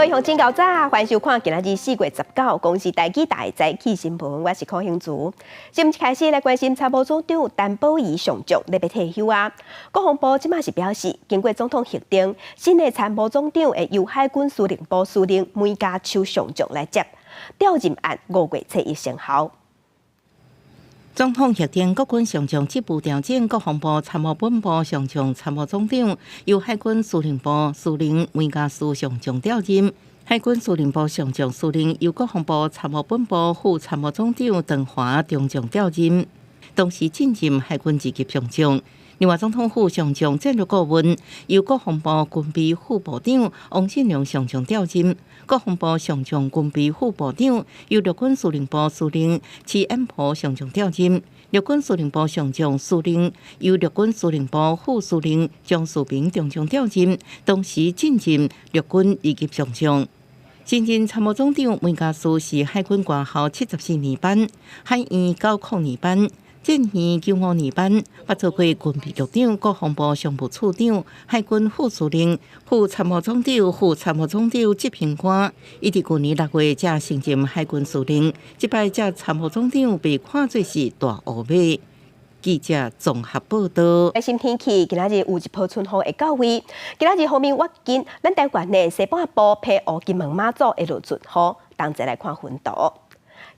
位鄉親，𠢕早，歡迎收看今仔日4月19公視台語台早起新聞，我是柯興竹。新聞開始來關心參謀總長陳寶儀上將咧欲退休啊！國防部這馬是表示，經過總統核定，新的參謀總長會由海軍司令部司令梅家秋上將來接，調任案5月初1生效。總統核定國軍上將職務調整，國防部參謀本部上將參謀總長由海軍司令部司令梅家書上將調任，海軍司令部上將司令由國防部參謀本部副參謀總長鄧華中將調任，同時晉任海軍二級上將。另外，總統府上將戰略顧問由國防部軍備副部長王振良上將調任，國防部上將軍備副部長由陸軍司令部司令池延璞上將調任，陸軍司令部上將司令由陸軍司令部副司令張樹平中將調任，同時晉任陸軍二級上將。新任參謀總長梅家書是海軍官校74年班，海院90年班，戰院95年班，捌做過軍備局長、國防部商務次長、海軍副司令、副參謀總長、副參謀總長執行官。伊佇舊年6月才升任海軍司令，這擺接參謀總長被看做是大烏馬。記者綜合報道。新天氣，今仔日有一波春雨會到位。今仔日鋒面越近，咱台灣的西半部澎湖、金門、馬祖會落陣雨，同齊來看雲圖。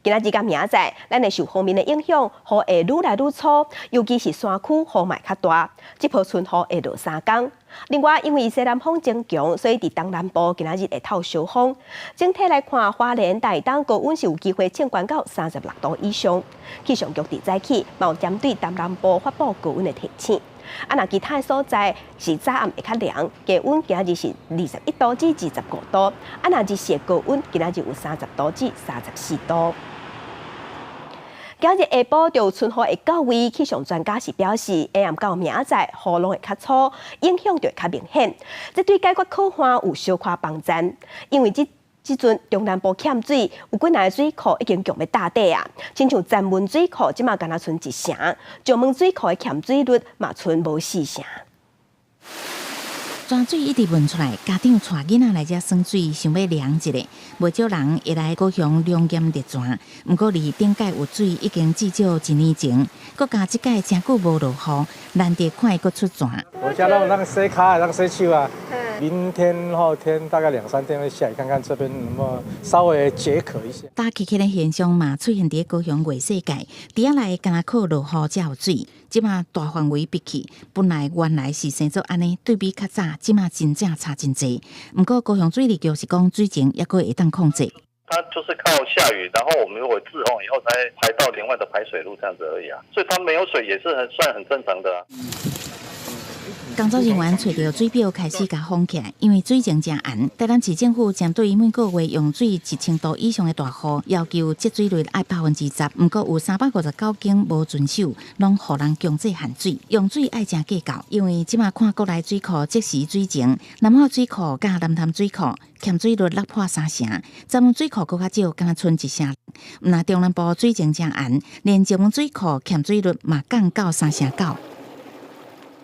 今仔日佮明仔載，咱會受鋒面的影響，雨會愈來愈粗，尤其是山區雨嘛會較大。這波春雨會落3工。另外，因為西南風增強，所以佇東南部今仔日會透小風。整體來看，花蓮、台東高溫是有機會衝懸到36度以上。氣象局佇早起嘛有針對東南部發布高溫的提醒。啊，若其他的所在是早暗會較涼，低溫今仔日是21度至25度。啊，若日時高溫今仔日有30度至34度。今日下晡就春雨會到位，氣象專家是表示，下暗到明仔載雨攏會較粗，影響就會較明顯。這對解決洘旱有小可幫助，因為這這陣中南部欠水，有幾若水庫已經強欲打底啊，親像曾文水庫這馬干焦賰一成，石門水庫的欠水率嘛賰無四成。泉水一直噴出來，家長帶囡仔來遮耍水，想欲涼一下。袂少人會來高雄龍岩熱泉。毋過離頂屆有水已經至少一年前，閣加這擺誠久無落雨，難得看伊閣出泉。我家那那個洗跤、那個洗手啊，明天後天大概兩三天會下，看看這邊能不能稍微解渴一下。焦涸涸的現象嘛出現佇高雄外世界，佇遐來干焦靠落雨才有水。這馬大範圍逼去，本來原來是生做按呢，對比較早，這馬真正差真濟。毋過高雄水利局是講水情猶閣會當控制。它就是靠下雨，然後我們如果滯洪以後才排到另外的排水路這樣子而已啊，所以它沒有水也是很算很正常的啊。工作人員揣著水表開始共封起來，因為水情誠絚。台南市政府針對每個月用水1000度以上的大戶，要求節水率愛10%，毋過有359間無遵守，攏予人強制限水。用水愛誠計較，因為這馬看國內水庫即時水情，南澳水庫佮南潭水庫欠水率落破三成，曾文水庫閣較少，干焦賰一成。毋但中南部水情誠絚，連石門水庫欠水率嘛降到3成9。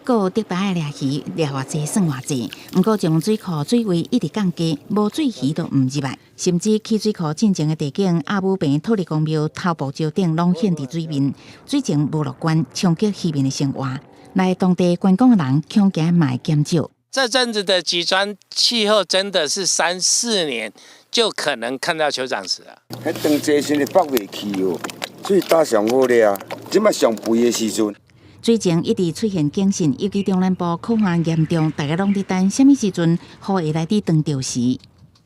閣有竹排的掠魚，掠偌濟算偌濟。毋過石門水庫水位一直降低，無水魚都毋入來。甚至起水庫進前的地景阿武坪土地公廟頭步石頂攏現佇水面，水情無樂觀，衝擊漁民的生活。來當地觀光的人恐驚嘛會減少。這陣子的極端氣候真的是三四年就可能看到酋長石啊！彼當季時就北袂去哦，水焦上好掠，這馬上肥的時陣。水情一直出現警訊，尤其中南部洘旱嚴重，大家攏佇等啥物時陣雨會來佇當著時。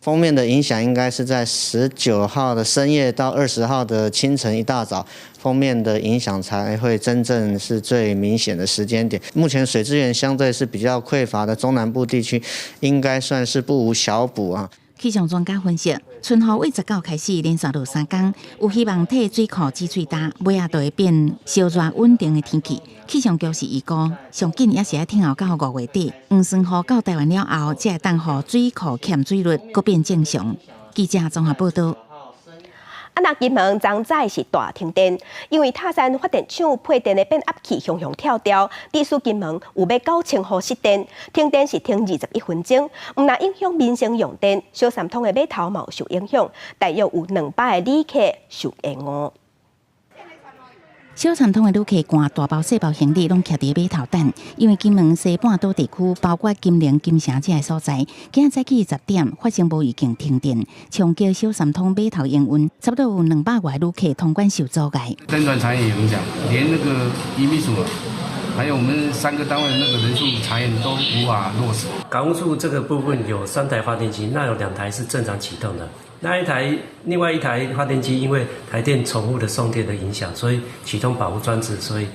鋒面的影響應該是在19號的深夜到20號的清晨一大早，鋒面的影響才會真正是最明顯的時間點。目前水資源相對是比較匱乏的中南部地區，應該算是不無小補啊。氣象專家分析，春雨為19開始連續落3工，有希望替水庫積水焦，尾仔就會變燒熱穩定的天氣。氣象局是預估，上緊也是愛等候到5月底，黃酸雨到台灣了後，才會當予水庫欠水率閣變正常。記者綜合報道。啊，若金門昨早是大停電，因為塔山發電廠配電的變壓器雄雄跳掉，致使金門有欲9000戶失電，停電是停21分鐘，毋但影響民生用電，小三通的碼頭嘛有受影響，大約有200個旅客受延誤。小三通的旅客攜大包細包行李攏徛佇碼頭等，因為金門西半島地區包括金陵、金城這个所在，今仔早起10點發生無預警停電，衝擊小三通碼頭營運，差不多有200外旅客通關受阻礙。登船查驗影響，連那個移民署，還有我們三個單位那個人數查驗都無法落實。港務處這個部分有三台發電機，那有兩台是正常啟動的。那一台，另外一台發電機，因為台電重複的送電的影響，所以啟動保護裝置，所以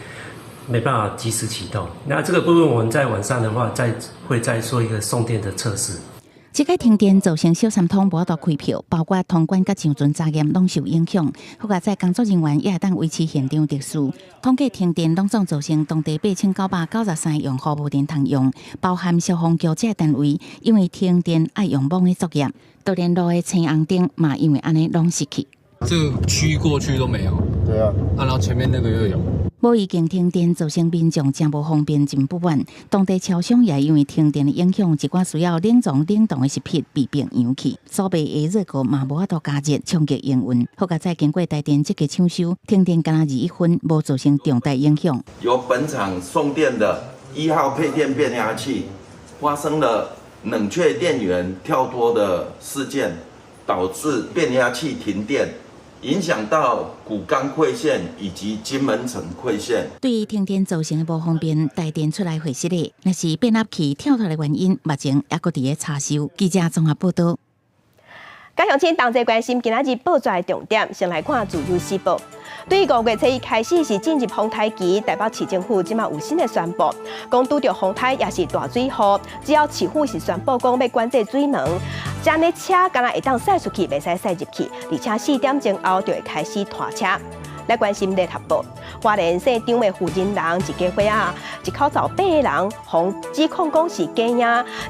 沒辦法及時啟動。那這個部分我們在晚上的話，再會再做一個送電的測試。這個停電造成小三通無法度開票，包括通關佮上船查驗攏受影響。好佳哉工作人員也會當維持現場秩序。統計停電攏總造成當地8993個用戶無電通用，包含消防局這个單位，因為停電愛用網的作業，都連路的青紅燈嘛，因為按呢攏失去。這個區過去都沒有。對啊。啊，然後前面那個又有。無預警停電造成民眾誠無方便，真不滿。當地超商也因為停電的影響，一寡需要冷藏冷凍的食品被迫揚棄，所賣的熱狗嘛無法度加熱，衝擊營運。好佳哉經過台電積極搶修，停電干焦21分，無造成重大影響。由本廠送電的1號配電變壓器發生了冷卻電源跳脫的事件，導致變壓器停電。影響到古岡饋線以及金門城饋線。對於停電造成的無方便，台電出來回釋咧，若是變壓器跳脫的原因，目前猶閣佇咧查收。記者綜合報道。各鄉親同齊關心今仔日報紙的重點，先來看《自由時報》。對5月初一開始是進入風颱期，台北市政府這馬有新的宣布，講拄著風颱抑是大水雨，只要市府是宣布講欲關這水門，這呢車敢若會當駛出去，袂使駛入去，而且4點鐘後就會開始拖車。來關心聯合報，花蓮姓張的負責人一家伙仔，一口走八個人，予指控講是假影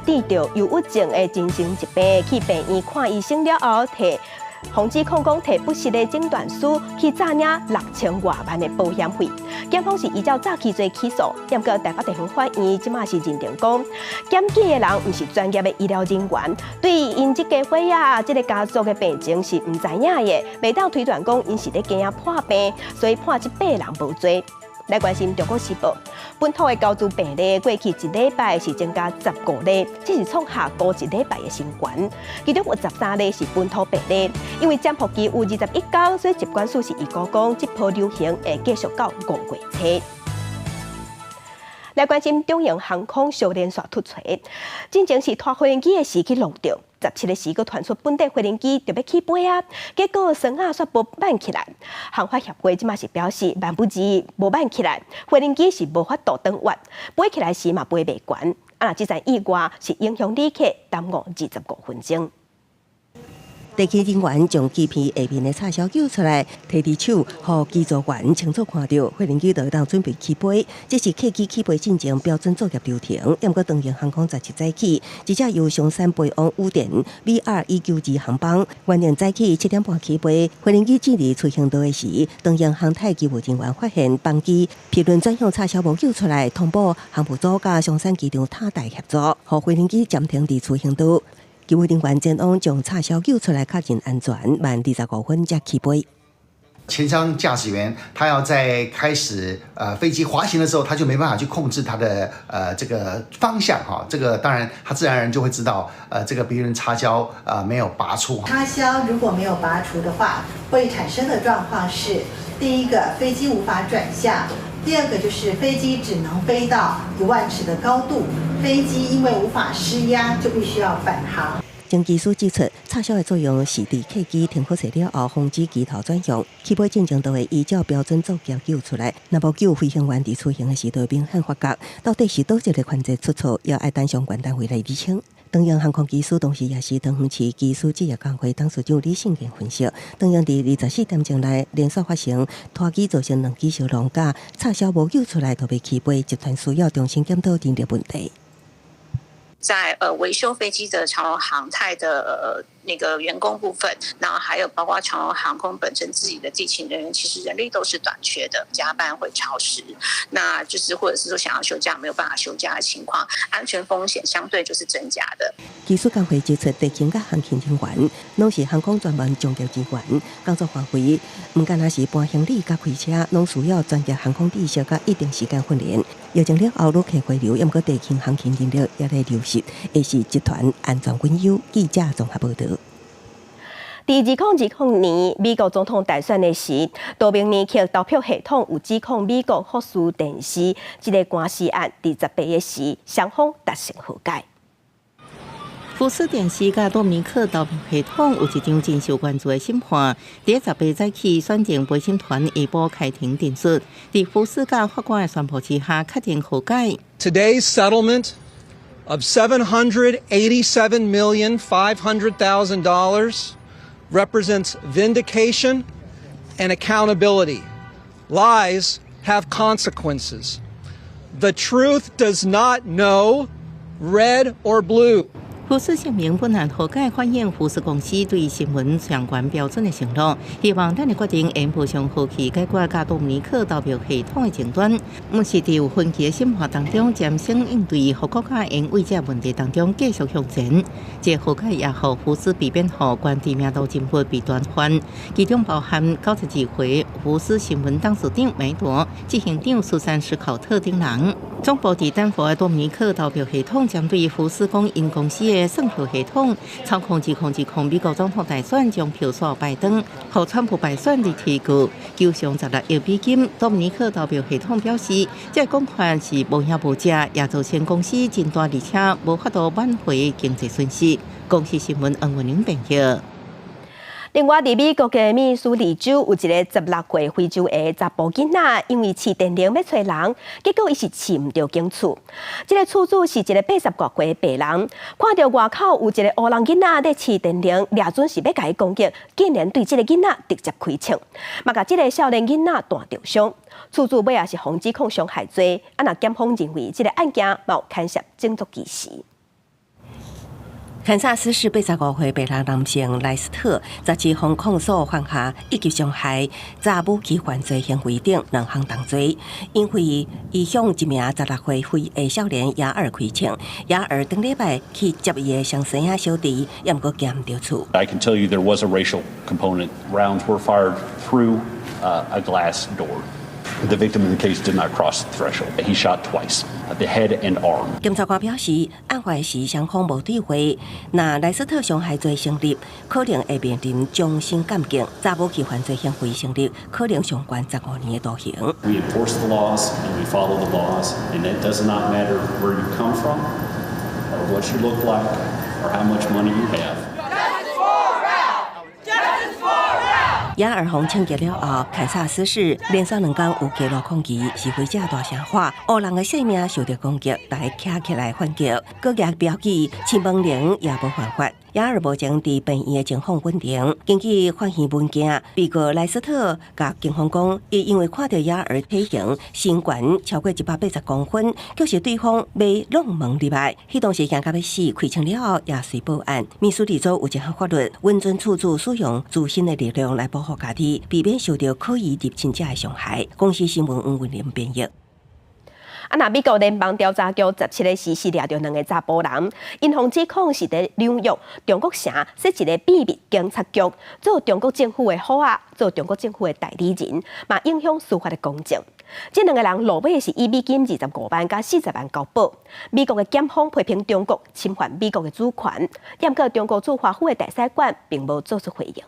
得著憂鬱症的精神疾病，去病院看醫生了後，提予指控講提不實的診斷書去詐領6000外萬的保險費。檢方是依照詐欺罪起訴，毋過台北地方法院這馬是認定講，檢舉的人毋是專業的醫療人員，對𪜶這家伙仔這个家族的病情是毋知影的，袂當推斷講𪜶是咧假破病，所以判這八個人無罪。來關心中國時報，本土的猴痘病例過去一禮拜是增加15例，這是創下高一禮拜的新高。其中有13例是本土病例，因為潛伏期有21天，所以疾管署是預估講，這波流行會繼續到5月初。來關心長榮航空小連續突槌，進前是拖飛行機的時去弄著，17日時閣傳出本地飛行機就欲起飛啊，結果繩仔煞無挽起來。航發協會這馬是表示，萬不二無挽起來，飛行機是無法度轉彎，飛起來時嘛飛袂懸。啊，若這場意外是影響旅客耽誤25分鐘。地勤人員將機坪下面的插銷救出來，提佇手，予機組員清楚看著飛行機就會當準備起飛。這是客機起飛進前標準作業流程。毋過長榮航空17早起，一架由松山飛往羽田 VR192航班，原定早起7點半起飛，飛行機進入隨行道的時，長榮航太機務人員發現班機飛輪專用插銷無救出來，通報航務組佮松山機場塔台協助，予飛行機暫停佇隨行道。機務人員前往將插銷救出來，確認安全，慢25分才起飛。前艙駕駛員他要在開始飛機滑行的時候，他就沒辦法去控制他的這個方向哈，這個當然他自然而然就會知道這個別人插銷沒有拔出。插銷如果沒有拔除的話，會產生的狀況是：第一個飛機無法轉向；第二個就是飛機只能飛到1萬尺的高度，飛機因為無法施壓，就必須要返航。前機師指出，插銷的作用是佇客機停好勢了後，防止機頭轉向。起飛進前都會依照標準作業救出來，若無救飛行員佇出行的時就會明顯發覺，到底是佗一个環節出錯，猶愛等相關單位來釐清。長榮航空機師同時也是桃園市機師職業工會董事長李信健分析，長榮佇24點鐘內連續發生拖機造成兩機相撞，佮插銷無救出來就欲起飛，集團需要重新檢討人力問題。在維修飛機的長榮航太的那個員工部分，然後還有包括長榮航空本身自己的地勤人員，其實人力都是短缺的，加班會超時，那就是或者是說想要休假沒有辦法休假的情況，安全風險相對就是增加的。技術工會指出，地勤佮航勤人員攏是航空專門從業人員，工作範圍毋干焦是搬行李佮開車，攏需要專業航空知識佮一定時間訓練。疫情了後，旅客回流，毋過地勤航勤人力也咧流失，會是集團安全隱憂。記者綜合報導。佇2020年美國總統大選的時，多明尼克投票系統有指控美國福斯電視這个官司案，佇18个時雙方達成和解。福斯電視佮多明尼克投票系統有一場真受關注的審判，佇18早起選前陪審團下晡開庭陳述，佇福斯佮法官的宣布之下，確定和解。 Today's settlement of $787,500,000 represents vindication and accountability. Lies have consequences. The truth does not know red or blue. 福斯聲明本案和解反映福斯公司對新聞相關標準的承諾，希望咱的決定會無傷和氣解決佮多明尼克投票系統的爭端，毋是佇有分歧的審判當中暫先應對，予國家應為這問題當中繼續向前。這和解也予福斯避免予懸知名度人物被傳喚，其中包含92歲福斯新聞董事長梅鐸、執行長蘇珊史考特等人。總部佇丹佛的多明尼克投票系統針對福斯講𪜶公司的算票系統操控2020美國總統大選，將票數拜登，予川普敗選的提告，求償16億美金。多明尼克投票系統表示，這個講法是無影無跡，也造成公司真大，而且無法度挽回經濟損失。公視新聞黃文玲編譯。另外，佇美國的密蘇里州有一个16歲非洲裔查埔囡仔，因為飼電鈴欲揣人，結果伊是飼毋著警署。這个厝主是一个80外歲的白人，看著外口有一个黑人囡仔咧飼電鈴，掠準是欲共伊攻擊，竟然對這个囡仔直接開槍，嘛共這个少年囡仔彈著傷。厝主尾仔是予指控傷害罪，啊若檢方認為這个案件嘛有牽涉種族歧視。堪薩斯市85歲白人男性萊斯特，17予控訴犯下一級傷害、詐武器犯罪行為等兩項重罪，因為伊向一名16歲非裔少年亞爾開槍，亞爾頂禮拜去接伊的雙生仔小弟，也毋過行毋著厝。 I can tell you there was a racial component. Rounds were fired through a glass door. The victim in the case did not cross the threshold. He shot twice, at the head and arm. 檢察官表示，案發時雙方無對話，若萊斯特傷害罪成立，可能會面臨終身監禁；詐武器犯罪行為成立，可能上懸15年的徒刑。 We enforce the laws and we follow the laws, and it does not matter where you come from, or what you look like, or how much money you have. 亞爾予槍擊了後，堪薩斯市連續兩工有街頭抗議，示威者大聲喊，黑人的性命受著攻擊，來徛起來反擊，閣舉標記，飼門鈴也無犯法。亞爾目前佇病院的情況穩定。根據法院文件，被告萊斯特共警方講，伊因為看著亞爾體型身懸超過180公分，卻是對方欲挵門入來，彼當時驚甲欲死，開槍了後也隨報案。密蘇里州有一項法律，允准厝主使用自身的力量來保護家己，避免受著可疑入侵者的傷害。公視新聞黃文玲編譯。啊，若美國聯邦調查局17个時是掠著兩个查埔人，𪜶予指控是佇紐約中國城設一个秘密警察局，做中國政府的好仔，做中國政府的代理人，嘛影響司法的公正。這兩个人落尾是以美金25萬佮40萬交保。美國的檢方批評中國侵犯美國的主權，毋過中國駐華府的大使館並無做出回應。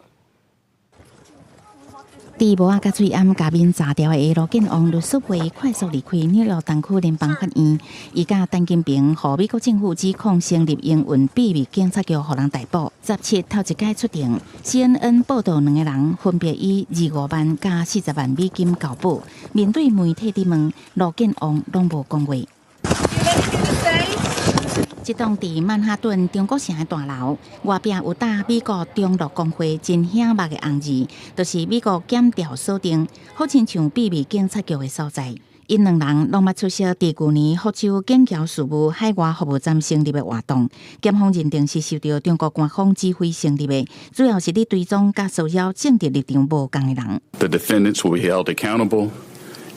佇帽仔佮喙罨共面鍘牢的盧建旺律師陪快速離開紐約東區聯邦法院，伊佮陳金平予美國政府指控成立營運秘密警察局，予人逮捕。17頭一擺出庭，CNN 報導兩个人分別以25萬佮40萬美金交保。面對媒體質問，盧建旺攏無講話。這棟佇曼哈頓中國城的大樓，外壁有貼美國中樂公會真顯目的紅字，就是美國檢調鎖定，好親像秘密警察局的所在。𪜶兩人攏捌出席佇舊年福州建橋事務海外服務站成立的活動，檢方認定是受著中國官方指揮成立的，主要是咧追蹤佮騷擾政治立場無仝的人。 The defendants will be held accountable,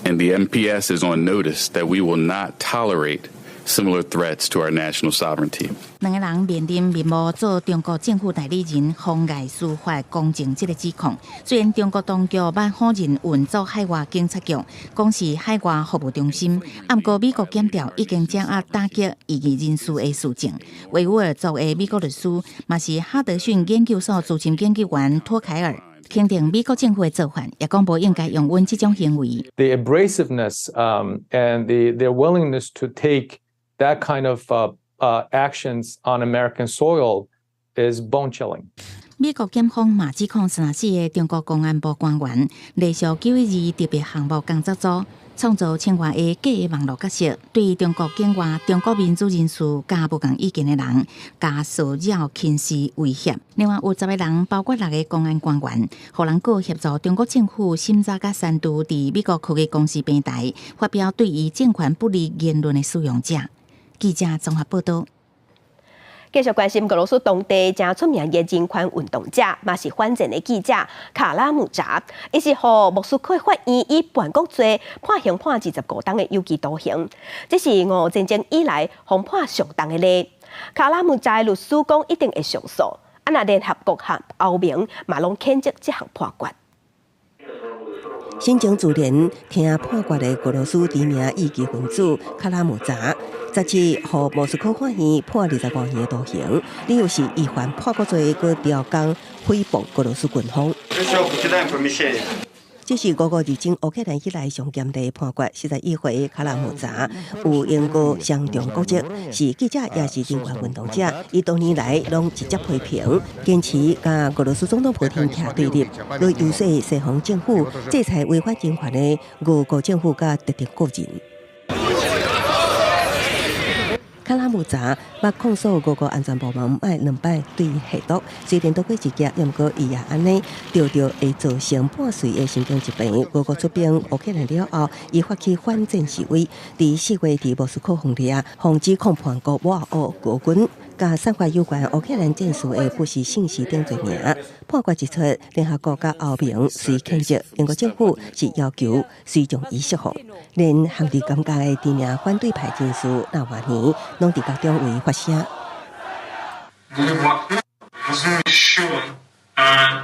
and the MPS is on notice that we will not tolerate similar threats to our national sovereignty. 兩个人面臨密謀做中國政府代理人，妨礙司法公正這个指控。雖然中國當局捌否認運作海外警察局，講是海外服務中心，毋過美國檢調已經掌握打擊異議人士的事證。維吾爾族的美國律師，嘛是哈德遜研究所資深研究員托凱爾，肯定美國政府的做法，也講無應該容忍這種行為。 The abrasiveness and their willingness to take that kind of actions on American soil is bone chilling. 美國檢方嘛指控34個中國公安部官員，隸屬912特別項目工作組，創造千外个假的網路角色，對中國境外中國民主人士佮無仝意見的人，共騷擾、輕視、威脅。另外有10個人，包括六个公安官員，予人告協助中國政府審查佮刪除佇美國科技公司平台發表對伊政權不利言論的使用者。記者綜合報導。繼續關心俄羅斯當地誠出名的人權運動者，嘛是反戰的記者卡拉姆扎，伊是予莫斯科法院以叛國罪判刑判25冬的有期徒刑，這是俄烏戰爭以來予判上重的例。卡拉姆扎的律師講一定會上訴，啊若聯合國和歐盟嘛攏譴責這項判決。心情自然聽判決的俄羅斯知名異見分子卡拉姆扎，17予莫斯科法院判25年的徒刑，理由是伊犯叛國罪，閣調工誹謗俄羅斯軍方。這是俄烏入侵烏克蘭以來上嚴厲判決。41歲卡拉姆扎有英國雙重國籍，是記者也是人權運動者。伊多年來攏直接批評，堅持佮俄羅斯總統普丁徛對立，來遊說西方政府制裁違反人權的俄國政府佮特定個人。卡拉姆扎捌控訴俄國安全部門莫兩擺對伊下毒，雖然躲過一劫，毋過伊也按呢著著會造成半隨的神經疾病。俄國出兵烏克蘭了後，伊發起反戰示威，佇4月佇莫斯科予掠，予指控叛國抹黑俄軍，佮散發有關烏克蘭戰事的不實信息等罪名。判決一出，聯合國佮歐盟隨譴責，英國政府是要求隨將伊釋放。連陷佇監獄的知名反對派人士納瓦尼，攏佇獄中為發聲。 Возмущен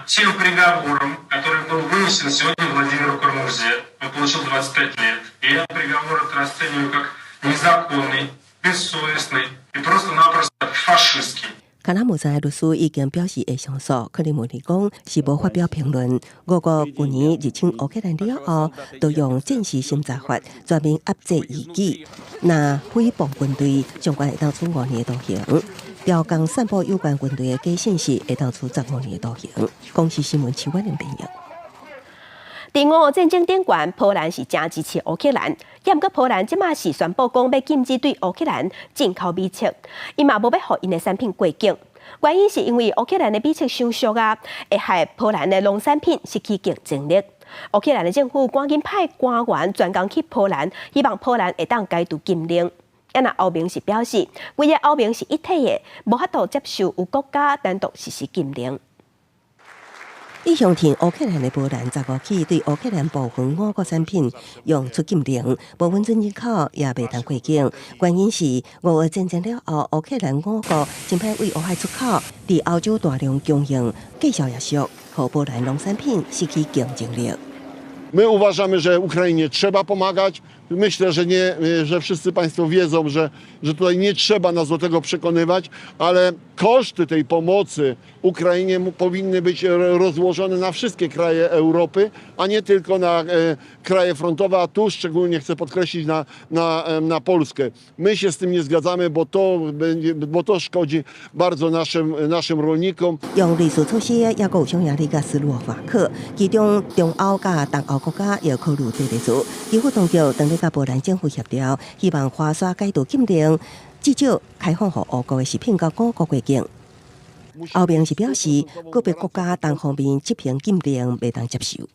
тем приговором, который был вынесен сегодня Владимиру Кара-Мурзе. Он получил 25 лет. И я приговор этот расцениваю как незаконный, бессовестный и просто-напросто фашистский. 卡拉姆扎的律師已經表示會上訴，克里姆林宮是無發表評論。俄國去年入侵烏克蘭了後，都用戰時審查法全面壓制異己，若誹謗軍隊，上懸會當處5年的徒刑；調工散布有關軍隊的假信息，會當處15年的徒刑。公視新聞徐婉玲編譯。佇俄烏戰爭頂懸，波蘭是誠支持烏克蘭，毋過波蘭這馬是宣布講欲禁止對烏克蘭進口米粟，伊嘛無欲予𪜶的產品過境。原因是因為烏克蘭的米粟傷俗啊，會害波蘭的農產品失去競爭力。烏克蘭的政府趕緊派官員專工去波蘭，希望波蘭會當解除禁令。啊若歐盟是表示，規个歐盟是一體的，無法度接受有國家單獨實施禁令。一向挺烏克蘭的波蘭，15起對烏克蘭部分五穀產品用出禁令，部分準進口也袂當過境。原因是俄烏戰爭了後，烏克蘭五穀真歹對烏海出口，佇歐洲大量供應，價數也俗，予波蘭農產品失去競爭力。 My uważamy, że Ukrainie trzeba pomagać. Myślę, że, nie, że wszyscy Państwo wiedzą, że tutaj nie trzeba nas do tego przekonywać, ale koszty tej pomocy Ukrainie powinny być rozłożone na wszystkie kraje Europy, a nie tylko na kraje frontowe, a tu szczególnie chcę podkreślić na Polskę. My się z tym nie zgadzamy, bo to szkodzi bardzo naszym rolnikom. 用類似措施，也閣有匈牙利佮斯洛伐克，其中中歐佮東歐國家也考慮綴咧做。基輔當局當咧佮波蘭政府協調，希望華沙解除禁令，至少開放予烏國的食品佮五穀過境。歐盟是表示，個別國家單方面執行禁令，袂當接受。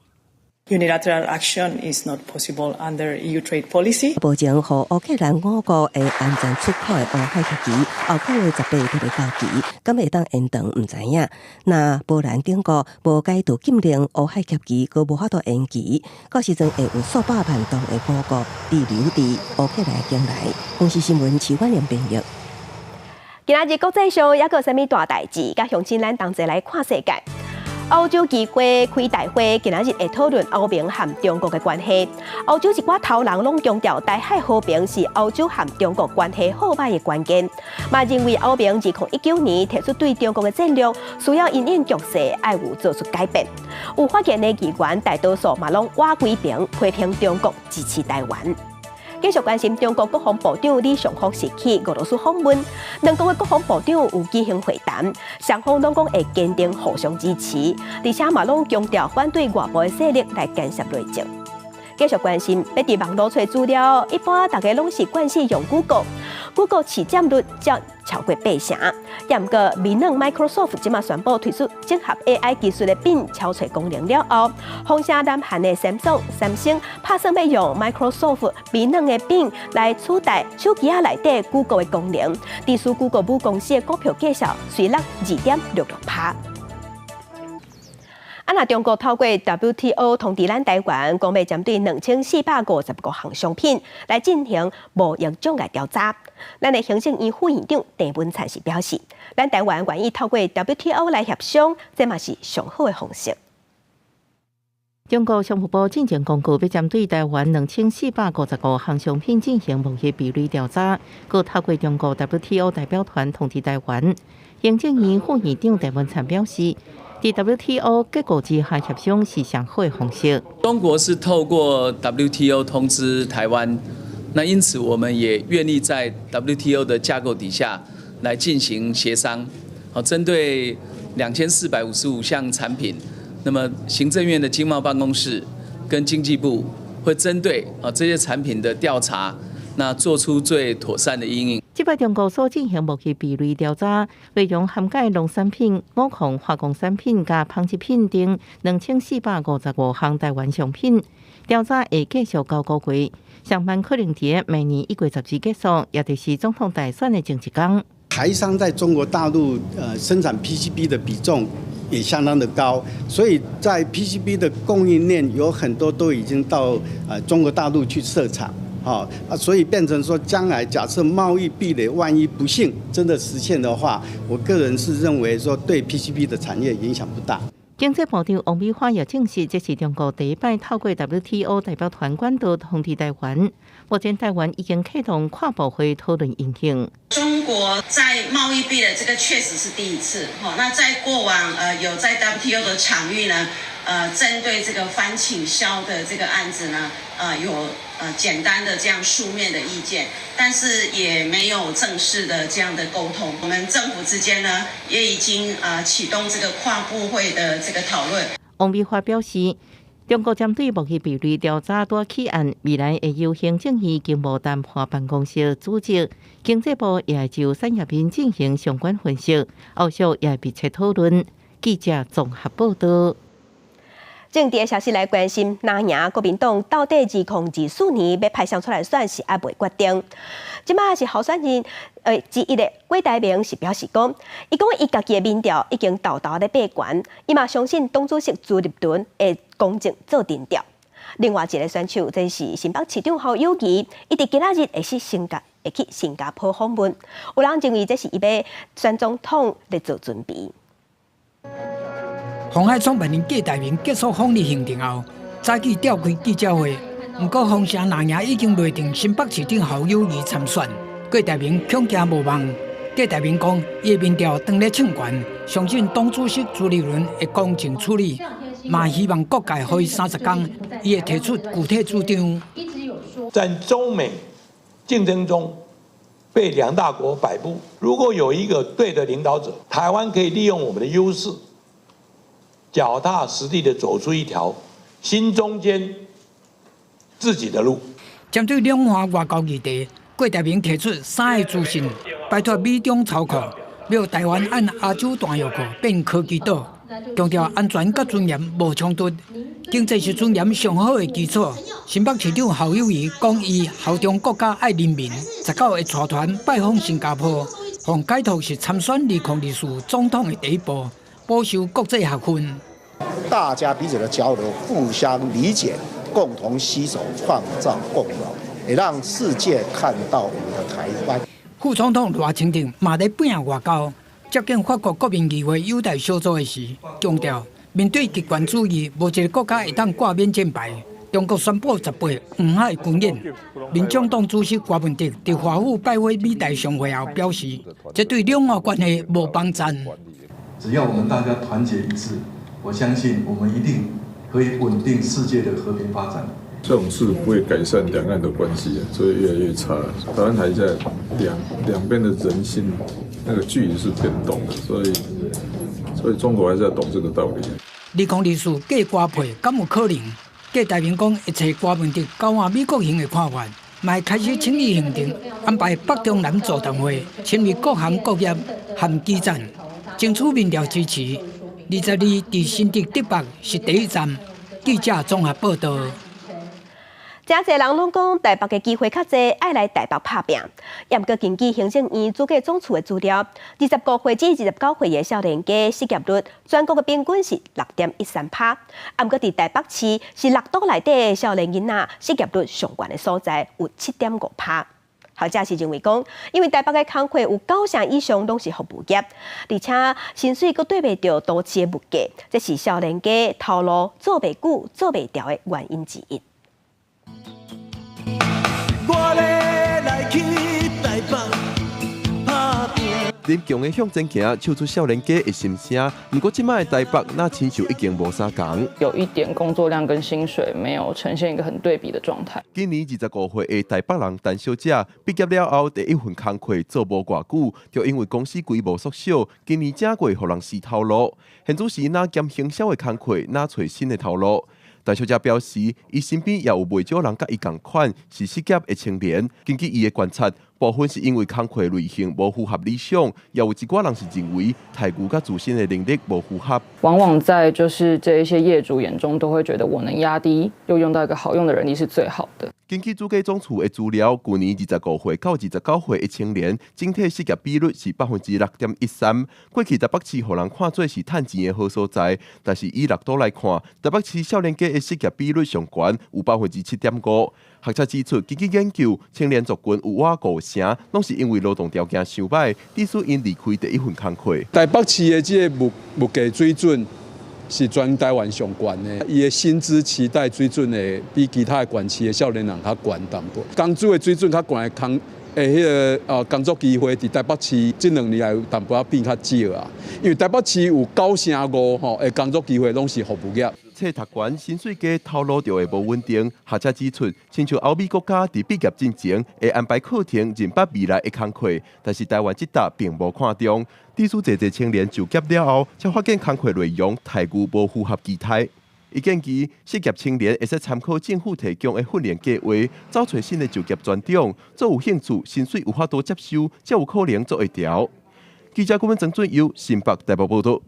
Unilateral action is not possible under EU trade policy。目前，予烏克蘭五國會安全出口的烏海協議，後個月18就欲到期，敢會當延長？毋知影。若波蘭等國無解除禁令，烏海協議閣無法度延期。到時陣會有數百萬噸的五穀滯留佇烏克蘭境內。公視新聞徐婉玲編譯。今仔日國際上猶閣有啥物大代誌？佮鄉親咱同齊來看世界。歐洲議會開大會，今仔日會討論歐盟和中國的關係。歐洲一寡頭人攏強調，台海和平是歐洲和中國關係好䆀的關鍵。嘛認為歐盟2019年提出對中國的戰略，需要因應局勢，愛有做出改變。有發言的議員大多數嘛攏倚規爿批評中國支持台灣。繼續關心中國國防部長李尚福是去俄羅斯訪問，兩國的國防部長有舉行會談，雙方攏講會堅定互相支持，而且嘛攏強調反對外部的勢力來干涉內政。繼續關心，欲佇網路揣資料，一般大家攏是慣勢用 Google，Google 市佔率才超過八成。也毋過，微軟 Microsoft 這馬宣布推出整合 AI 技術的 Bing 搜揣功能了後，風聲南韓的 Samsung 三星拍算欲用 Microsoft 微軟的 Bing 來取代手機仔內底 Google 的功能，致使 Google 母公司的股票價數隨落2.66%。啊！若中國透過 WTO 通知咱台灣，講欲針對2455項商品來進行貿易障礙調查。咱的行政院副院長鄭文燦是表示，咱台灣願意透過 WTO 來協商，這嘛是上好的方式。中國商務部進前公告，欲針對台灣2455項商品進行貿易壁壘調查，閣透過中國 WTO 代表團通知台灣。行政院副院長鄭文燦表示，佇 WTO 結構之下協商是上好的方式。中國是透過 WTO 通知台灣，那因此我們也願意在 WTO 的架構底下來進行協商。好，針對2455項產品，那麼行政院的經貿辦公室跟經濟部會針對這些產品的調查，那做出最妥善的因應。這擺中國所進行貿易壁壘調查，內容涵蓋農產品、五礦化工產品佮紡織品等2455項台灣商品。調查會繼續9個月，上慢可能佇明年1月10日結束，也就是總統大選的前一工。台商在中國大陸生產 PCB 的比重也相當的高，所以在 PCB 的供應鏈有很多都已經到中國大陸去設廠。啊，所以變成說，將來假設貿易壁壘萬一不幸真的實現的話，我個人是認為說對 PCB 的產業影響不大。經濟部長王美花也證實，這是中國第一擺透過 WTO 代表團管道通知台灣。目前台灣已經啟動跨部會討論應對。中國在貿易壁壘這個確實是第一次，那在過往有在 WTO 的場域呢，針對這個反傾銷的這個案子呢，有簡單的這樣書面的意見，但是也沒有正式的這樣的溝通。我們政府之間呢，也已經啟動這個跨部會的這個討論。王美花表示，中國針對貿易壁壘調查拄起案，未來會由行政院經貿談判辦公室組織，經濟部也會就產業面進行相關分析，後續也會密切討論。記者綜合報道。政治的消息來關心，藍營國民黨到底2024年欲派誰出來選是猶未決定。這馬是候選人之一的郭台銘是表示講，伊講伊家己的民調已經沓沓咧爬懸，伊嘛相信黨主席朱立倫會公正做定調。另外一個選手，這是新北市長侯友宜，伊佇今仔日會去新加坡訪問，有人認為這是伊欲選總統咧做準備。鴻海創辦人郭台銘結束訪日行程後，早起召開記者會。毋過，風聲藍營已經內定新北市長侯友宜參選。郭台銘恐驚無望。郭台銘講，伊的民調當咧衝懸，相信黨主席朱立倫會公正處理，嘛希望各界予伊30工，伊會提出具體主張。在中美競爭中被兩大國擺布，如果有一個對的領導者，台灣可以利用我們的優勢，腳踏實地的走出一條新中間自己的路。針對兩岸外交議題，郭台銘提出三个資訊，擺脫美中操控，欲台灣按亞洲彈藥庫變科技島，強調安全佮尊嚴無衝突，經濟是尊嚴上好的基礎。新北市長侯友宜講，伊效忠國家愛人民，19會帶團拜訪新加坡，予解託是參選2024總統的第一步，補修國際學分。大家彼此的交流，互相理解，共同攜手創造共榮，也讓世界看到我們的台灣。副總統賴清德嘛咧拼外交，接見法國國民議會優待小組的時，強調面對極權主義，無一个國家會當掛免戰牌。中國宣布18黃海軍演，民眾黨主席柯文哲佇華府拜會美台商會後表示，這對兩岸關係無幫贊。只要我們大家團結一致，我相信我們一定可以穩定世界的和平發展。這種事不會改善兩岸的關係，所以越來越差。台灣海峽兩邊的人心那個距離是變動的，所以中國還是要懂這個道理。 2024過瓜配，敢有可能？郭台銘講，會揣柯文哲交換美國行的看法，嘛會開始清理行程，安排北中南座談會，深入各行各業和基層，爭取民調支持。22佇新竹竹北是第一站。記者綜合報道。誠濟人攏講台北的機會較濟，愛來台北拍拚。毋過根據行政院主計總處的資料，25歲至29歲的少年家失業率，全國的平均是6.13趴。毋過佇台北市是六都內底的少年囡仔失業率上懸的所在，有7.5趴。學者是認為講，因為台北的工課有九成以上攏是服務業，而且薪水閣對袂著都市的物價，這是少年家頭路做袂久、做袂牢的原因之一。我欲來去台北拍拚。林強的向前行，唱出少年家的心聲。毋過這擺的台北，若親像已經無相仝。有一點工作量跟薪水沒有呈現一個很對比的狀態。今年25歲的台北人陳小姐畢業了後，第一份工課做無偌久，就因為公司規模縮小，今年正月予人辭頭路。現此時，若兼行銷的工課，若揣新的頭路。陳小姐表示，伊身邊也有袂少人佮伊仝款是失業的青年。根據伊的觀察，部分是因為工課類型無符合理想，也有一寡人是認為待遇佮自身的能力無符合。往往在就是這一些業主眼中，都會覺得我能壓低又用到一個好用的人力是最好的。根據主計總處的資料，舊年25歲到29歲的青年，整體失業比率是6.13%。過去台北市予人看做是趁錢的好所在，但是以六都來看，台北市少年家的失業比率上懸，有7.5%。學者指出，根據研究，青年族群有倚五成，攏是因為勞動條件傷䆀，致使𪜶離開第一份工課。台北市的這个物價水準是全台灣上懸的，伊的薪資期待水準會比其他的縣市的少年人較懸淡薄。工資的水準較懸的工，的彼个工作機會，佇台北市這兩年來有淡薄仔變較少啊。因為台北市有95%吼的工作機會攏是服務業。冊讀懸，薪水低，頭路就會無穩定。學者指出，親像歐美國家佇畢業進前會安排課程認捌未來的工課，但是台灣這搭並無看重。致使濟濟青年就業了後，才發現工課內容待遇無符合期待。伊建議失業青年會使參考政府提供的訓練計劃，找揣新的就業專長，做有興趣、薪水有法度接受，才有可能做會牢。記者顧問曾俊佑新北台北報道。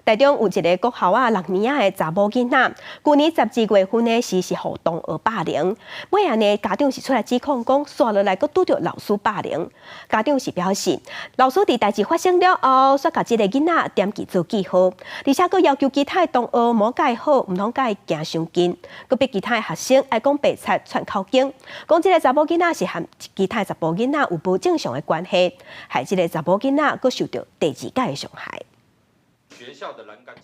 台中有一个國校仔六年仔的查某囡仔，舊年12月份呢時是予同學霸凌，尾仔呢家長是出來指控講，紲落來閣拄著老師霸凌。家長是表示，老師佇代誌發生了後，煞共這个囡仔點記做記號，而且閣要求其他的同學莫佮伊好，毋通佮伊行傷近，閣逼其他的學生愛講白賊串口供，講這个查某囡仔是和其他的查埔囡仔有無正常的關係，害這个查某囡仔閣受著第二擺的傷害。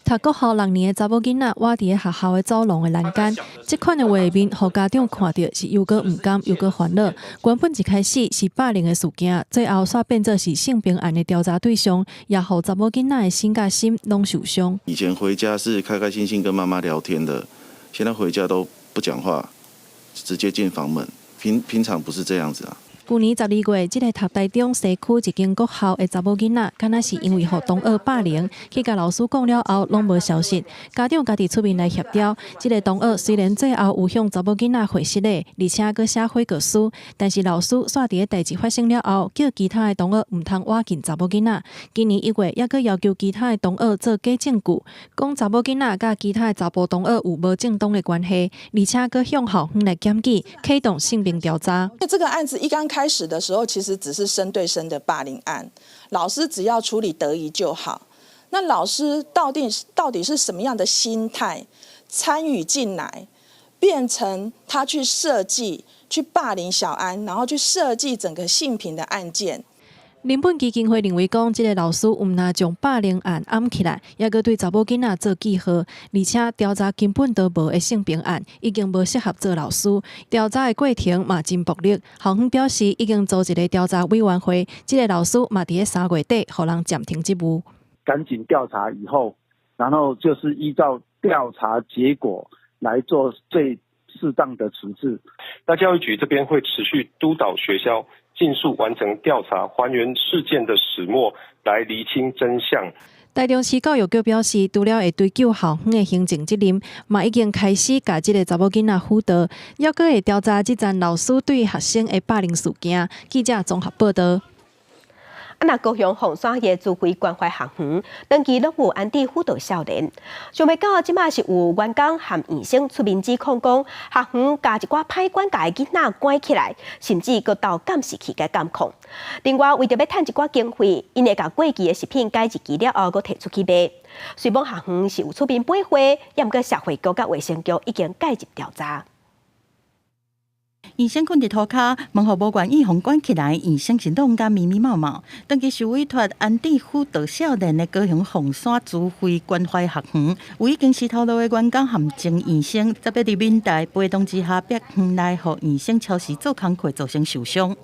讀國校六年的查某囡仔，倚佇咧學校的走廊的欄杆，這款的畫面，予家長看著是又閣毋甘，又閣煩惱。原本一開始是霸凌的事件，最後煞變做是性平案的調查對象，也予查某囡仔的身佮心攏受傷。以前回家是開開心心跟媽媽聊天的，現在回家都不講話，直接進房門。平常不是這樣子啊。舊年12月，這个讀台中西區一間國校的查某囡仔，敢若是因為予同學霸凌，去共老師講了後，攏無消息。家長家己出面來協調。這个同學雖然最後有向查某囡仔會失禮，而且閣寫悔過書，但是老師煞佇咧代誌發生了後，叫其他的同學毋通倚近查某囡仔。今年1月，猶閣要求其他的同學做假證據，講查某囡仔佮其他的查埔同學有無正當的關係，而且閣向校方來檢舉，啟動性平調查。這個案子一剛開始的時候，其實只是生對生的霸凌案，老師只要處理得宜就好。那老師到底是什麼樣的心態參與進來，變成他去設計去霸凌小安，然後去設計整個性平的案件。民本基金會認為講，這个老師毋但將霸凌案掩起來，猶閣對查某囡仔做記號，而且調查根本都無的性平案，已經無適合做老師。調查的過程嘛真暴力，校方表示已經組一个調查委員會，這个老師嘛佇咧3月底予人暫停職務。趕緊調查以後，然後就是依照調查結果來做最適當的處置。那教育局這邊會持續督導學校，盡速完成調查，還原事件的始末，來釐清真相。台中市教育局表示，除了會追究校方的行政責任，嘛已經開始共這个查某囡仔輔導，猶閣會調查這陣老師對學生的霸凌事件。記者綜合報道。啊，若高雄鳳山的慈惠關懷學園，長期攏有安置輔導少年。想袂到這馬是有員工和醫生出面指控講，學園共一寡歹管教的囡仔關起來，甚至閣鬥監視器共監控。另外，為著欲趁一寡經費，𪜶會共過期的食品改日期了後，閣提出去賣。雖罔學園是有出面駁回，猶毋過社會局佮衛生局已經介入調查。醫生睏佇塗跤，門戶無願意予關起來，醫生是攏甲密密麻麻。長期受委託安置輔導少年的高雄鳳山慈惠關懷學園，有已經是頭路的員工和前醫生，十日佇民代陪同之下，逼園內予醫生超時做工課，造成受傷。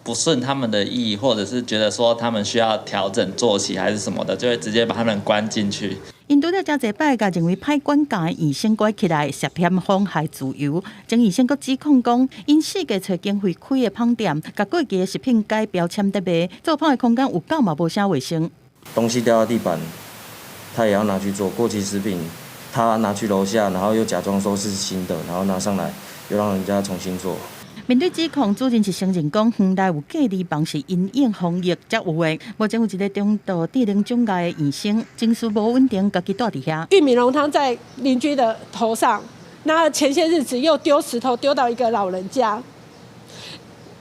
不順他們的意，或者是覺得說他們需要調整作息還是什麼的，就會直接把他們關進去。𪜶拄了誠濟擺，共認為歹管教的醫生關起來，涉嫌妨害自由。前醫生閣指控講，𪜶四界揣經費開的麭店，共過期的食品改標籤佇賣，做麭的空間有夠嘛無啥衛生。東西掉到地板，他也要拿去做過期食品，他拿去樓下，然後又假裝說是新的，然後拿上來又讓人家重新做。面對指控，主任是承認講，園內有隔離房是因應防疫才有的。目前有一個中度智能障礙的醫生，情緒無穩定，家己蹛佇遐。玉米濃湯在鄰居的頭上，那前些日子又丟石頭丟到一個老人家，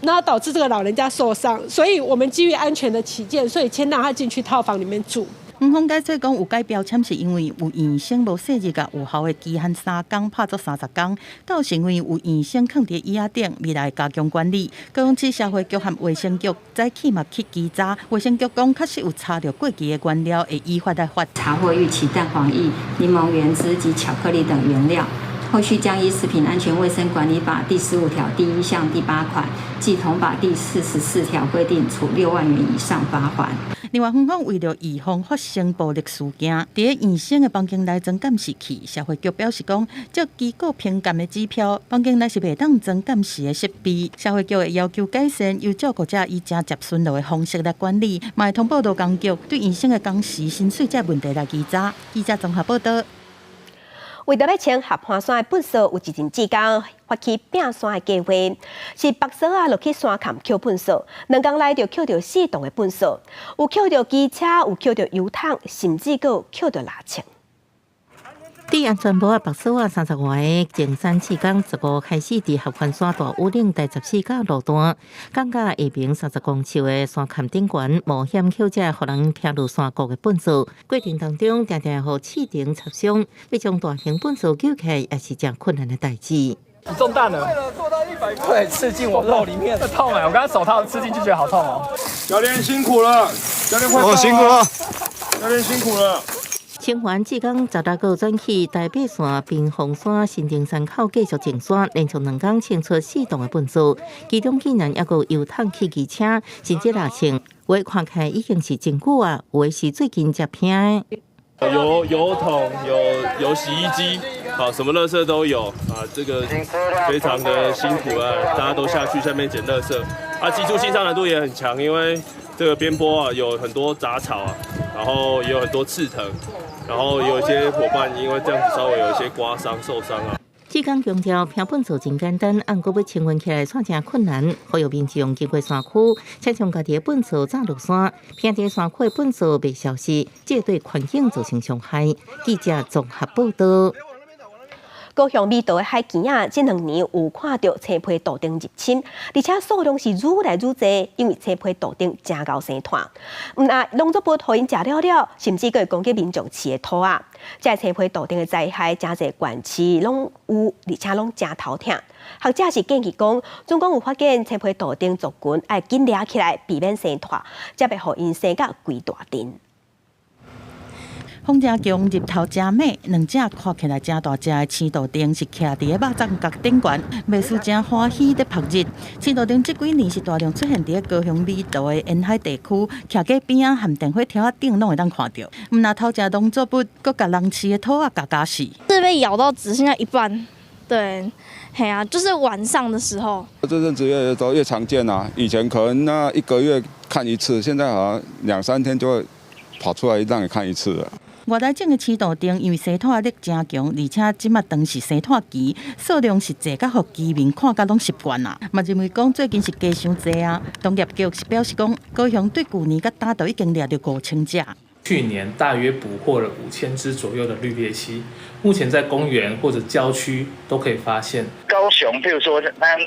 那導致這個老人家受傷，所以我們基於安全的起見，所以先讓他進去套房裡面住。園方解釋講，有改標籤是因為有醫生無細膩共有效的期限3工拍做30工，到是因為有醫生囥佇椅仔頂，未來加強管理。高雄市社會局和衛生局早起嘛去稽查，衛生局講確實有查著過期的原料，會依法來罰。查獲預期蛋黃液、檸檬原汁及巧克力等原料，後續將依食品安全衛生管理法第15條第1項第8款暨同法第44條規定，處6萬元以上罰鍰。另外，園方為著預防發生暴力事件，佇醫生的房間內裝監視器。社會局表示講，照機構評鑑的指標，房間內是袂當裝監視的設備。社會局會要求改善，由照顧者以誠接巡邏的方式來管理，嘛會通報勞工局對醫生的工時、薪水這問題來稽查。記者綜合報道。為著欲清合歡山的糞埽，有一陣志工發起拚山的計劃，是縛索仔落去山崁抾糞埽，2工內就抾著四棟的糞埽，有抾著機車，有抾著油桶，甚至閣有抾著獵槍。戴安全帽的縛索仔30外个淨山志工15開始佇合歡山大武嶺第14甲路段，降甲下爿30公尺的山崁頂懸，冒險抾這予人拚落山谷的糞埽。過程當中，定定予刺釘插傷，欲將大型糞埽撿起來也是誠困難的代誌。中彈了，對，刺進我肉裡面，痛哎！我剛剛手套刺進去，覺得好痛哦。教練辛苦了，教練快，辛苦了，教練辛苦了。清華志工16號轉去台北線屏風山新丁山口繼續淨山，連續2工清出四棟的糞埽，其中竟然猶閣有油桶、汽機車，甚至獵槍，有的看起來已經是真久啊，有的是最近才拚的。有油桶，有洗衣機。好，什麼垃圾都有啊，這個非常的辛苦啊，大家都下去下面撿垃圾。啊，技術性上難度也很強，因為這個邊坡啊有很多雜草啊，然後也有很多刺藤，然後有一些夥伴因為這樣子稍微有一些刮傷受傷啊。志工強調，平糞做真簡單，毋過欲清運起來卻誠困難。呼籲民眾經過山區，請將家己的糞埽炸落山，偏佇山區的糞埽袂消失，這對環境造成傷害。記者綜合報道。高雄美島的海墘仔，這兩年有看著青皮杜鵑入侵，而且數量是愈來愈濟，因為青皮杜鵑誠𠢕生湠，毋但農作物予𪜶食了了，甚至閣會攻擊民眾飼的兔仔。這青皮杜鵑的災害，誠濟縣市攏有，而且攏誠頭疼。學者是建議講，總講有發現青皮杜鵑族群，愛緊掠起來，避免生湠，才袂予𪜶生甲規大陣。風誠強，日頭誠猛，兩隻看起來誠大隻的青杜鵑是徛佇个肉粽角頂懸，賣相誠歡喜咧曝日。青杜鵑這幾年是大量出現佇个高雄美島的沿海地區，徛街邊仔和電火柱仔頂攏會當看著。毋但偷食農作物，閣共人飼的兔仔咬咬死。是被咬到只剩下一半，對，嘿啊，就是晚上的時候。這陣子越來越多，越常見啊！以前可能那一個月看一次，現在好像兩三天就會跑出來讓你看一次了。外來種的青杜鵑因為生湠力誠強，而且這馬當是生湠期，數量是濟甲予居民看甲攏習慣啦。嘛認為講最近是加傷濟啊。農業局是表示講，高雄對舊年佮今都已經掠著5000隻。去年大約捕獲了5000隻左右的綠鬣蜥，目前在公園或者郊區都可以發現。高雄，譬如說，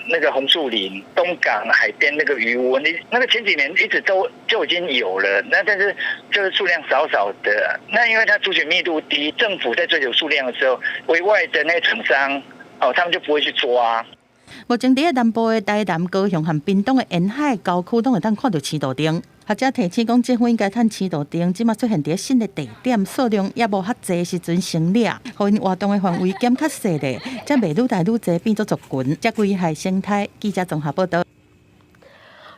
那個紅樹林、東港海邊那個魚塭，你那個前幾年一直都就已經有了，那但是就是數量少少的。那因為它族群密度低，政府在追求數量的時候，委外的那個廠商，哦，他們就不會去抓。目前佇个南部的台南、高雄和屏東的沿海郊區，攏會當看著青杜鵑。學者提醒講，政府應該趁青杜鵑這馬出現佇新的地點，數量猶無遐濟時陣先掠，予𪜶活動的範圍減較細咧，才袂愈來愈濟變做族群，才危害生態。記者綜合報道。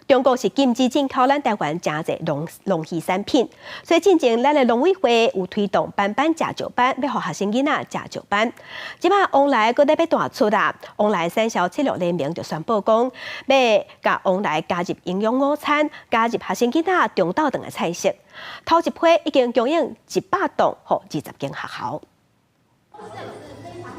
中國是禁止進口咱台灣誠濟龍龍魚產品，所以進前咱的農委會有推動班班食石斑，欲予學生囡仔食石斑。這馬旺來閣咧欲大出啊！旺來產銷策略聯盟就宣布講，欲共旺來加入營養午餐，加入學生囡仔中晝頓的菜色。頭一批已經供應100頓，予20間學校。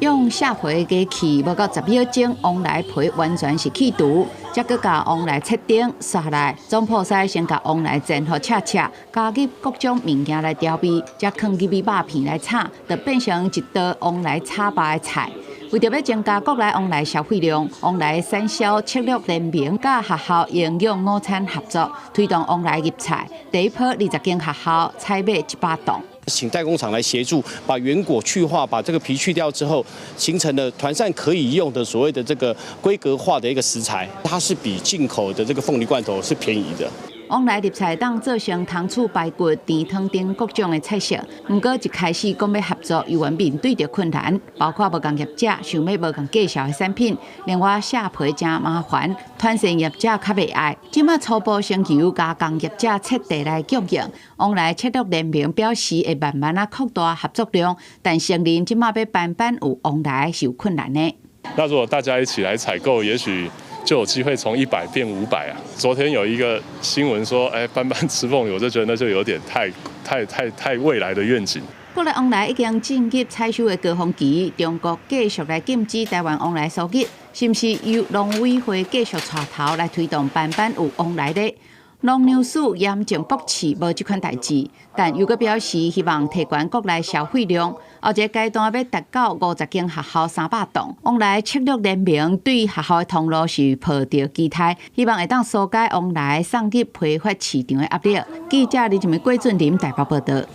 用削皮機器無夠10秒鐘，旺來皮完全是去除，才閣共旺來切丁，紲來總鋪師先共旺來煎予赤赤，加入各種物件來調味，才囥入去肉片來炒，就變成一道旺來炒肉的菜。為著欲增加國內旺來消費量，旺來產銷策略聯盟佮學校營養午餐合作，推動旺來入菜。第一波20間學校採買100頓。請代工廠來協助，把原果去化，把這個皮去掉之後，形成了團膳可以用的所謂的這個規格化的一個食材，它是比進口的這個鳳梨罐頭是便宜的。旺來入菜當做成糖醋排骨、甜湯等各種的菜色。毋過一開始講欲合作，猶原面對著困難，包括無仝業者想欲無仝價數的產品，另外削皮誠麻煩，團膳業者較袂愛。這馬初步先由加工業者切塊來供應。旺來策略聯盟表示會慢慢仔擴大合作量，但承認這馬欲班班有旺來是有困難的。那如果大家一起來採購，也許就有機會從100變500啊！昨天有一個新聞說，哎，班班吃鳳梨，我就覺得那就有點太、太、太、太未來的願景。國內旺來已經進入採收的高峰期，中國繼續來禁止台灣旺來輸入，是毋是由農委會繼續帶頭來推動班班有旺來呢？農糧署嚴正駁斥無這款代誌，但又閣表示希望提懸國內消費量。後一個階段欲達到50間學校300頓。旺來策略聯盟對學校的通路是抱著期待，希望會當紓解旺來送入批發市場的壓力。記者李靜梅、郭俊林台北報道。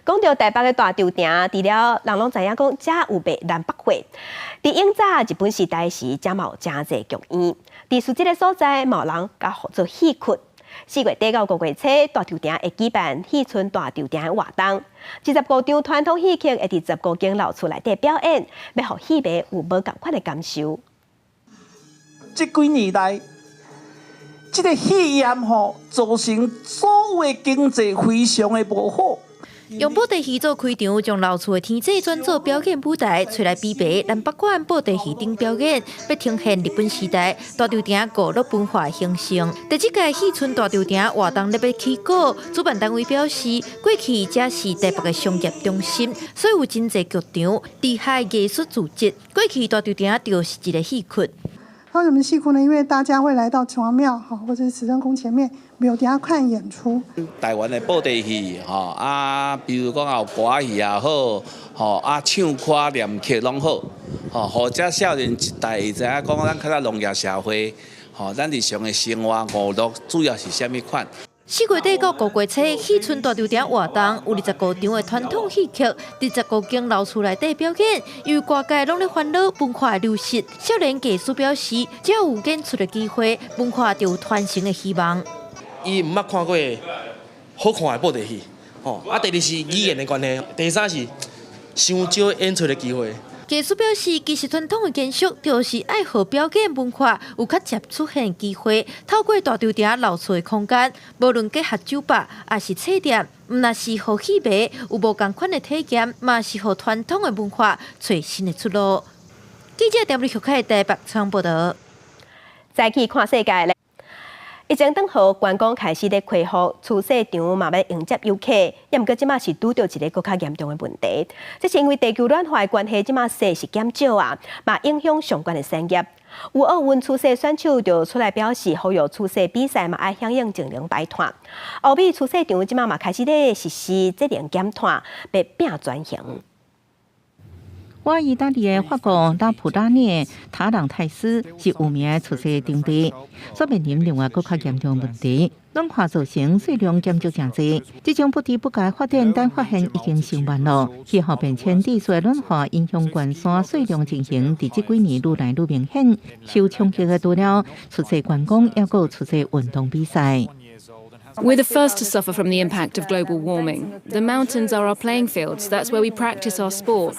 講著台北的大稻埕，除了人攏知影講，遮有賣南北貨。佇永早日本時代時，遮嘛有誠濟劇院。佇這個所在，嘛有人共做戲曲。4月底到5月初，大稻埕會舉辦戲村大稻埕的活動。25場傳統戲曲會佇15間老厝內底表演，欲予戲迷有無仝款的感受。這幾年來，這個肺炎吼，造成所有的經濟非常的無好。用布袋戲做開場，將老厝的天井轉做表演舞台，揣來比白南北館布袋戲頂表演，欲呈現日本時代大稻埕娛樂文化興盛。第這屆戲村大稻埕活動咧欲起鼓，主辦單位表示，過去這是台北的商業中心，所以有真濟劇場、地下藝術組織。過去大稻埕就是一个戲窟。為什麼戲窟呢？因為大家會來到城隍廟或者是慈恩宮前面廟底下看演出。台灣的布袋戲吼啊，比如講有歌仔戲也好，吼啊唱歌念曲攏好，吼予這少年一代會知影講咱較早農業社會，吼咱日常的生活娛樂主要是啥物款。 4月底到5月初，戲村大稻埕活動有25場的傳統戲曲，佇15間老厝內底表演，因為外界攏咧煩惱文化流失。少年藝術表示，只要有演出的機會，文化就有傳承的希望。伊毋捌看過好看的布袋戲，吼啊！第二是語言的關係，第三是傷少演出的機會。藝術表示，其實傳統的建築就是愛予表演文化有較捷出現機會，透過大稻埕老厝的空間，無論結合酒吧，抑是冊店，毋但是予戲迷有無仝款的體驗，嘛是予傳統的文化揣新的出路。記者鄭立學開台北採訪報導。再去看世界咧。疫情轉好，觀光開始咧恢復，廚師場嘛欲迎接遊客，也毋過這馬是拄著一个閣較嚴重的問題。這是因為地球暖化的關係，這馬雪是減少啊，嘛影響相關的產業。有奧運廚師選手就出來表示，呼籲廚師比賽嘛愛響應節能排碳。歐美廚師場這馬嘛開始咧實施節能減碳，欲拼轉型。我意大利的法國拉普拉涅塔朗泰斯是有名的廚師場地，所面臨另外閣較嚴重問題，暖化造成水量減少誠濟。這種不知不覺發展，但發現已經傷慢囉。氣候變遷、地勢暖化影響懸山水量情形，佇這幾年愈來愈明顯。受衝擊的除了廚師觀光，抑閣有廚師運動比賽。 We're the first to suffer from the impact of global warming. The mountains are our playing fields. That's where we practice our sport.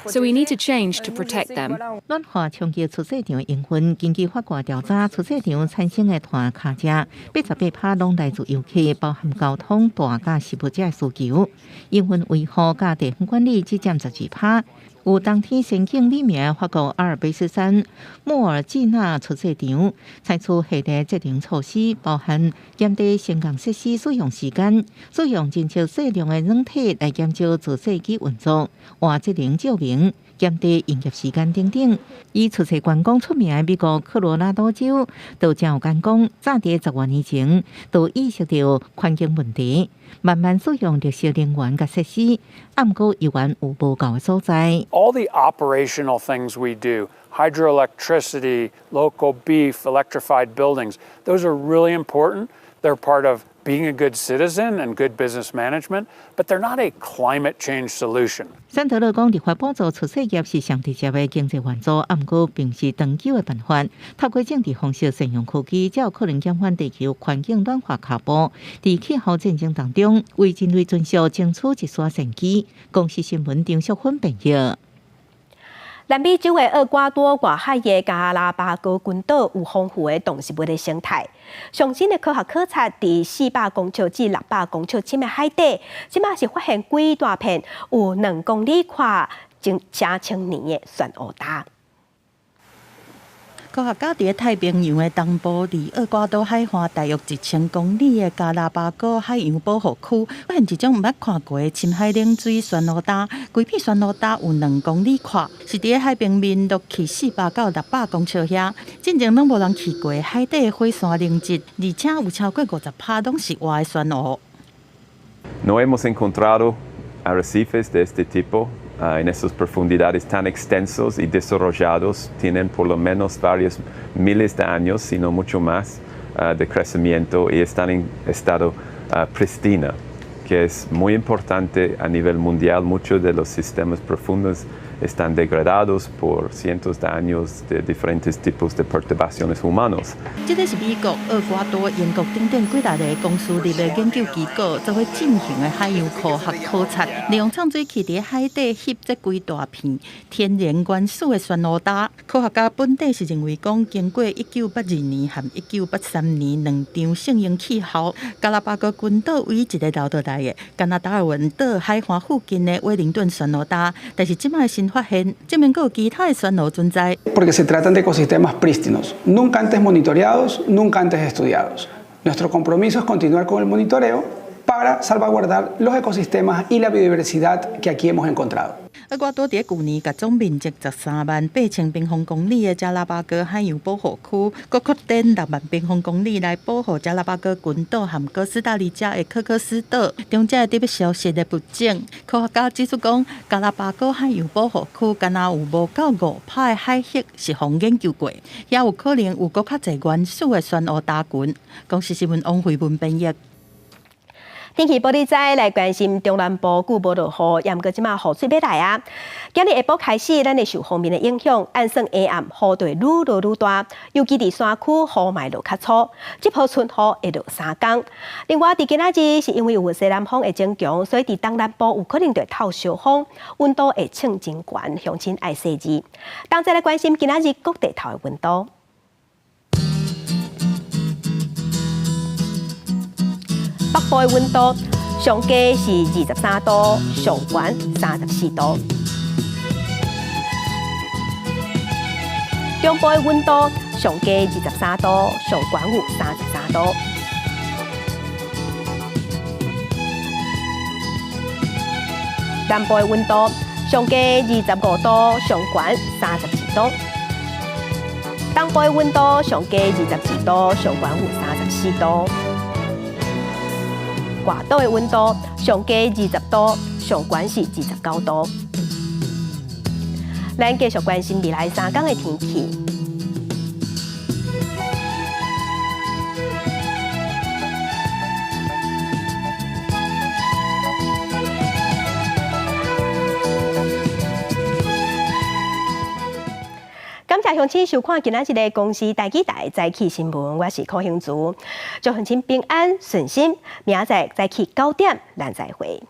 So we need to change to protect them. 暖化衝擊廚師場營運，根據法國調查，廚師場產生的碳跤跡，88%攏來自遊客，包含交通、大佮食物者的需求。營運維護佮地方管理只佔12%。有冬天仙境美名的法國阿爾卑斯山莫爾濟納廚師場，採取系列節能措施，包含減低升降設施使用時間，使用真少細量的軟體來減少除雪機運作，換節能照明，減低營業時間等等。以廚師觀光出名的美國科羅拉多州，就真有敢講，早佇10外年前就意識到環境問題，慢慢使用綠色能源佮設施，毋過猶原有無夠的所在。 All the operational things we do, hydroelectricity, local beef, electrified buildings, those are really important. They're part of being a good citizen and good business management, but they're not a climate change solution. 桑德勒講，立法補助廚師業是上直接的經濟援助，毋過並毋是長久的辦法。透過政治方式善用科技，才有可能減緩地球環境暖化腳步。佇氣候戰爭當中，為人類存續爭取一絲先機。公視新聞張淑芬編譯。南美洲的厄瓜多外海的加拉巴哥群島有豐富的動植物的生態。上新的科學考察，佇400公尺至600公尺深的海底，這馬是發現幾大片有2公里寬、成千年的珊瑚礁。科學家佇太平洋的東部，離厄瓜多海岸大約1000公里的加拉巴哥海洋保護區，發現一種毋捌看過的深海冷水珊瑚礁。規片珊瑚礁有2公里寬，是佇海平面落去400到600公尺遐。進前攏無人去過海底火山凝質，而且有超過50%攏是活的珊瑚。 No hemos encontrado arrecifes de este tipo en esas profundidades tan extensos y desarrollados, tienen por lo menos varios miles de años, si no mucho más, de crecimiento y están en estado pristina, que es muy importante a nivel mundial. Muchos de los sistemas profundos Están degradados por cientos de años de diferentes tipos de perturbaciones humanos。這个是美國、厄瓜多、英國等等幾大个公司立的研究機構做伙進行的海洋科學考察，利用藏水器佇海底翕這幾大片天然原始的珊瑚礁。科學家本底是認為講，經過1982年和1983年兩場聖嬰氣候，加拉巴哥群島唯一一个留落來的，敢若達爾文島海岸附近的威靈頓珊瑚礁，但是這擺新發現，證明閣有其他的珊瑚存在。 Porque se tratan de ecosistemas prístinos, nunca antes monitoreados, nunca antes estudiados. Nuestro compromiso es continuar con el monitoreo para salvaguardar los ecosistemas y la biodiversidad que aquí hemos encontrado. 厄瓜多佇舊年，共總面積138,000平方公里的加拉巴哥海洋保護區，閣擴展6萬平方公里來保護加拉巴哥群島和哥斯達黎加的科科斯島中這個欲消失的物種。科學家指出講，加拉巴哥海洋保護區敢若有無夠5%的海域是予研究過，也有可能有閣較濟原始的珊瑚礁群。公視新聞王慧文編譯。天氣報你知，來關心中南部久無落雨，也毋過這馬雨水欲來啊！今日下晡開始，咱會受鋒面的影響，按算下暗雨就會愈落愈大，尤其佇山區雨嘛會落較粗，這波春雨會落3工。另外，佇今仔日是因為有西南風會增強，所以佇東南部有可能會透小風，溫度會衝真懸，鄉親愛細緻。同齊來關心今仔日各地頭的溫度。北部的溫度上低是23度，上懸34度。中部的溫度上低23度，上懸有33度。南部的溫度上低25度，上懸32度。東部的溫度上低22度，上懸有34度。外島的溫度上低20度，上懸是29度。咱繼續關心未來3工的天氣。感謝鄉親收看今仔日的公視台語台早起新聞，我是柯興慈，祝鄉親平安順心，明仔載早起9點，咱再會。